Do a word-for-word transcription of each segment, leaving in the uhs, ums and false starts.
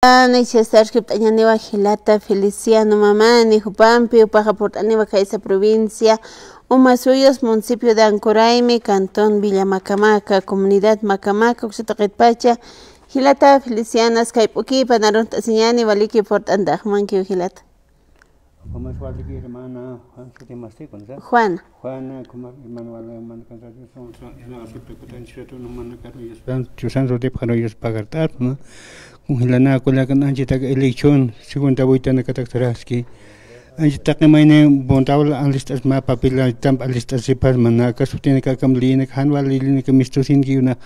Ana, ichhasti arxipt'añaniwa jilata Feliciano Mamani, jupampi, jupaxa purt'aniwa khaysa provincia Omasuyos, municipio de Ancoraimi, cantón Villa Macamaca, comunidad Macamaca, uksa tuqitpacha. Jilata Feliciano, askay p'ukipan arunt'asiñani, waliki purt'antaxmankiw jilata. Jumas waliki hermana, Juan, sutimasti, ¿cómo se llama? Juana. Juana, como hermano, vale, hermano, con Dios, son, son, en la acepta que tan chira, tú no manda, caro, y están, yo san, so de paro, y es pagar, ¿no? Con la na, con la, con anchita, elección, segunda vuelta, na, katak, taraski. Anchita, que maine, bon, tabla, alistas, ma, papila, tamp, alistas, si pas, mana, acaso tiene que acam, lina, han, vale, lina, que misto, sin, que una,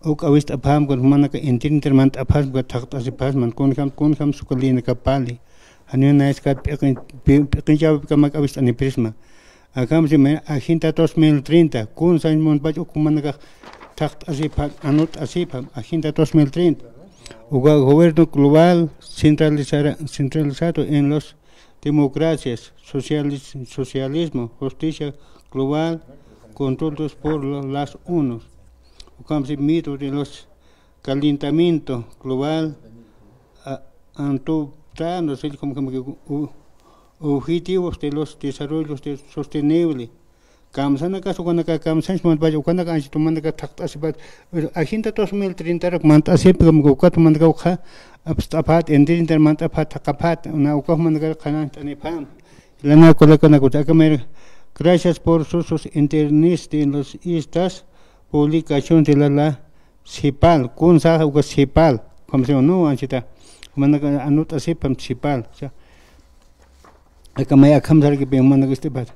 Uk awist'apxam, kun jumanaka intir intir mant'apxam, kun thaqt'asipxam, man kunjam, kunjam suka lïnaka pali. Janiw nayskat p'iqin, p'i-, p'iqinchawkamak awist'anipxisma. Akham simi, Agenda dos mil treinta, kun sañ muntpach uk jumanakax thaqt'asipxam, anut'asipxam, Agenda dos mil treinta. Uka gobierno global centralizara-, centralizado en los democracias, socialis-, socialismo, justicia global, control dos por lo-, las unos. Ukamsi mito de los calentamiento global, a-, antupta, no sé cómo, cómo que, u-, objetivos de los desarrollos de sostenible. Kamsanakas ukanaka, kamsanch manpach ukanaka anchit umanaka thaqt'asipat, Agenda dos mil treinta rak mant'asip, como que ukat umanaka ukha, apst'apat, endirintar mant'apat, thaqapat, una uka umanaka qhanant'anipam. Lana kulakanakut, akamir, gracias por sus, sus internis de los estas publicación de la, la, CEPAL, kun saxa uka CEPAL, kamsi no, anchita, umanaka anut'asipam CEPAL, o sea, Akamay akham sarki pimana gustipata.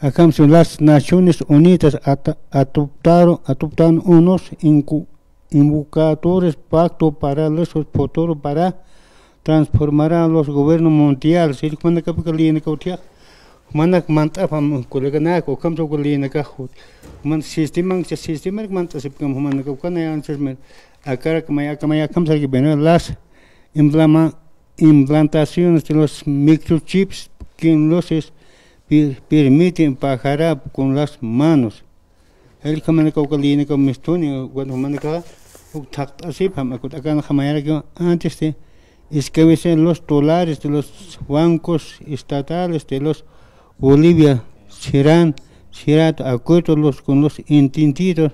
Akham si las Naciones Unidas ata-, adoptaron, adoptan unos incu-, invocadores pacto para los futuro para transformar a los gobiernos mundiales. Ilk manaka pika lina kautiak. Manak mant'apam kuleganak, akham so lina kahut. Man sisteman, sisteman mant'asipkam manaka ukana anchas men. Akarak may, akamay akham sarki pimana las implama-, implantaciones de los microchips que no les per-, permiten pagar con las manos. El kamanaka uka lina ka mistuni, cuando manaka uk thaqt'asipam, akut akan jamayaraki antes de escabechar los dólares de los bancos estatales de los Bolivia, serán, será acuerdo los, con los entendidos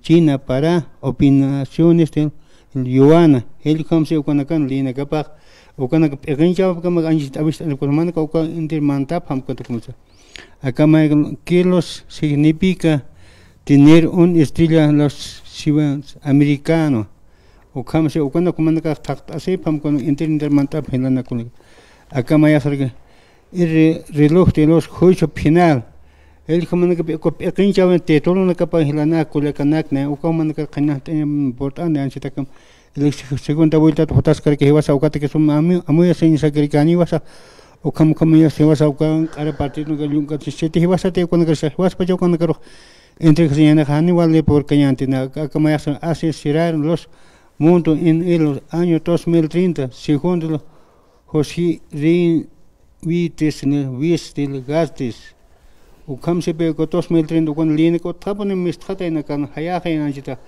China para opinaciones de Yuana, el kamsi ukanakan lina kapax, ukanaka p'iqinchawapkama anchit awist'anipkama uka intir mantapxam katukumsa. Akamay, ¿qué los significa tener un estrella los americano? Ukamsi ukanaka manaka thaqt'asipxam kun intir intir mantapxam jilanakunik. Akamay asarki, el re-, reloj de los juicio final. El kamanaka pi-, uka p'iqinchaw titulonakapa jilanak kullakanak, na, uka manaka qhanant'añ importante, anchitakam. El se-, segunda vuelta jutaskarki jiwasa, ukataki sum amu-, amuya señasakirkani jiwasa, ukham, ukham jiwasa, uka q'ara partido, uka llunk'at, siete jiwasa, te ukanakar, jiwaspacha ukanakarux, entrega señanax, jani vale por kañantina, aka-, akamay asar, así cerrar los mundo en el año dos mil treinta, según los José Rin Vites, ne, Vites Gastes. Ukham sipi uka dos mil treinta, ukan lina ka utjapuni mistxataynakan, jayaxay anchita.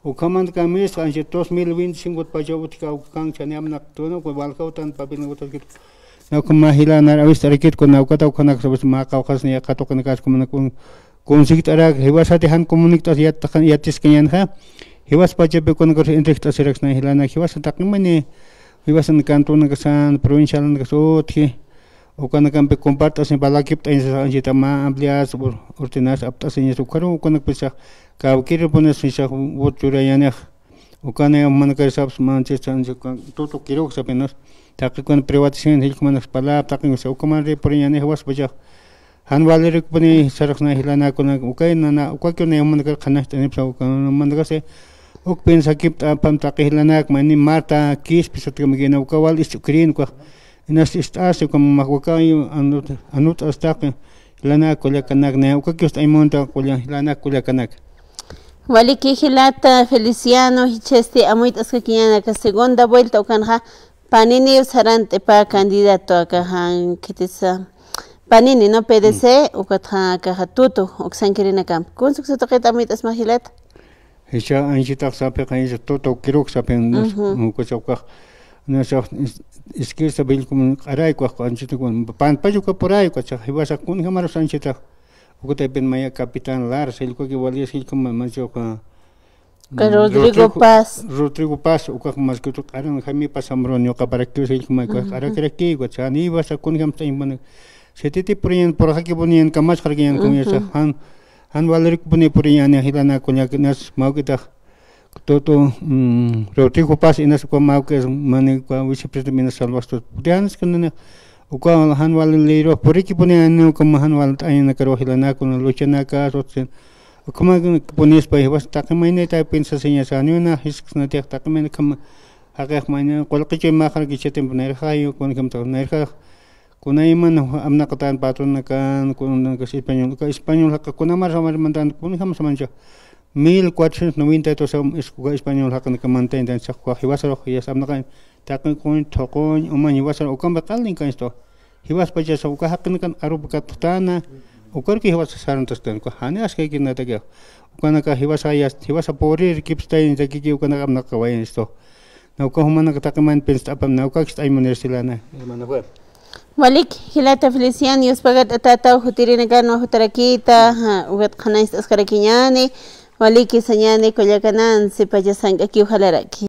Ukhamanaka mistxa anchita dos mil veinticinco pacha utjka ukan chaniamnak tuna, uka walkawtan papilnak utjaskit. Na ukhama jilanar awist'arakit, kuna ukata ukhanak sabes ma qawqhasni yaqatuqinakas kumanak un Kunsikt'arak, jiwasati jan comunikt'as yat-, yatiskañanxa, jiwas pachapi ukanakar entrejt'asiraksna jilana, jiwasa taqimani, jiwasan cantonakasan, provincialanakas utji, ukanakampi compart'asni, balakipt'añasa, anchita ma amplias, ur-, urtinas, apt'asiñas, ukaru, ukanakpisax, kawkiripunisnisax, vot churañanix. Ukanay jumanakar saps manchis chanchis tutu kiruk sapinas. Taqi kuna privatización jillkamanas palap, taqi usa ukaman ripuriñani jiwaspachax. Jan valirikpuni saraxna jilanakuna, ukay nana, ukakir nay jumanakar qhanast'anipsa, ukamanakasi. Uk pensakipt'apam taqi jilanak, mani Marta Quispe sutkamakina, uka wal isch'ukirin, ukax. Inas ist'asi, ukaman mak ukayu, anut-, anut'as taqi. Jilanak kullakanak, nay ukakiw ist'añ munta, kulla-, jilanak kullakanak. Waliki jilata Feliciano, jichhasti amuyt'askakiñanaka segunda vuelta ukanxa, Panini sarant'ipa candidato akaxa, khitisa, Panini, ¿no? P D C, ukatxa akaxa Tuto, uksankirinakam. Kunsa uksa tuqit amuyt'asma jilata. Jichha anchitax sapxiqa, jichha Tuto kiruk sapxin, ujú, ukacha ukax. Nasax iskirsa billkum q'aray ukax anchitax, panpach uka puray ukachax jiwasax kunjamaru sanchitax. Ukataypin maya capitán Lar, sillkaki walias jillkum manchuqa. Ka Rodrigo Paz. Rodrigo Paz, ukax maskut q'aran Jaime Paz Zambrano, ñuqaparakiw sillkum ukax q'arakiraki, ukachax jiwasax kunjam sañmana. Sititi puriñan, purxaki puriñan, kamasxarkiñan, kumisax jan, jan walirikpuni puriñani, jilana kullakinas, mawkitax. Tutu, mm, Rodrigo Paz inas uka mawkis mani uka vicepresidente inas salvastus. Putianis kanani uka jan wal liro purikipuni ani uka jan wal t'añanakaru jilanakuna luchanaka sutsin. Ukama punispa jiwas taqimaynita piensasiñasaniuna jisksnatix taqimayna kama jaqix mayna qulqichu imaxar kichatimpu nayrxayu kunjamta nayrxax. Kunayman apnaqatan patronakan kunakas español uka español jaqa kunamar samar mantan kunjam samancha. Mil cuatrocientos noventa y dos am es uka español jaqinakamantayntan saq uka jiwasarux jiyas apnaqañ taqinkuñ thuquñ umañ jiwasar ukampi qalninkañstu. Jiwaspachasa uka jaqinakan arupi katxtana ukarki jiwasa sarantastan uka jani askaykinatakixa. Ukanaka jiwasa yast jiwasa purir kipstayntakiki ukanaka apnaqawayanstu. Nawka jumanaka taqiman pinst'apam nawkakis t'aymunir silana. Hermano Juan. Walik, jilata Feliciano, yuspagat atataw jutirinakan wajutarakita, ugat qhanaysta askarakiñani, waliki sañani kullakanan, sipacha sank'akiw jalaraki.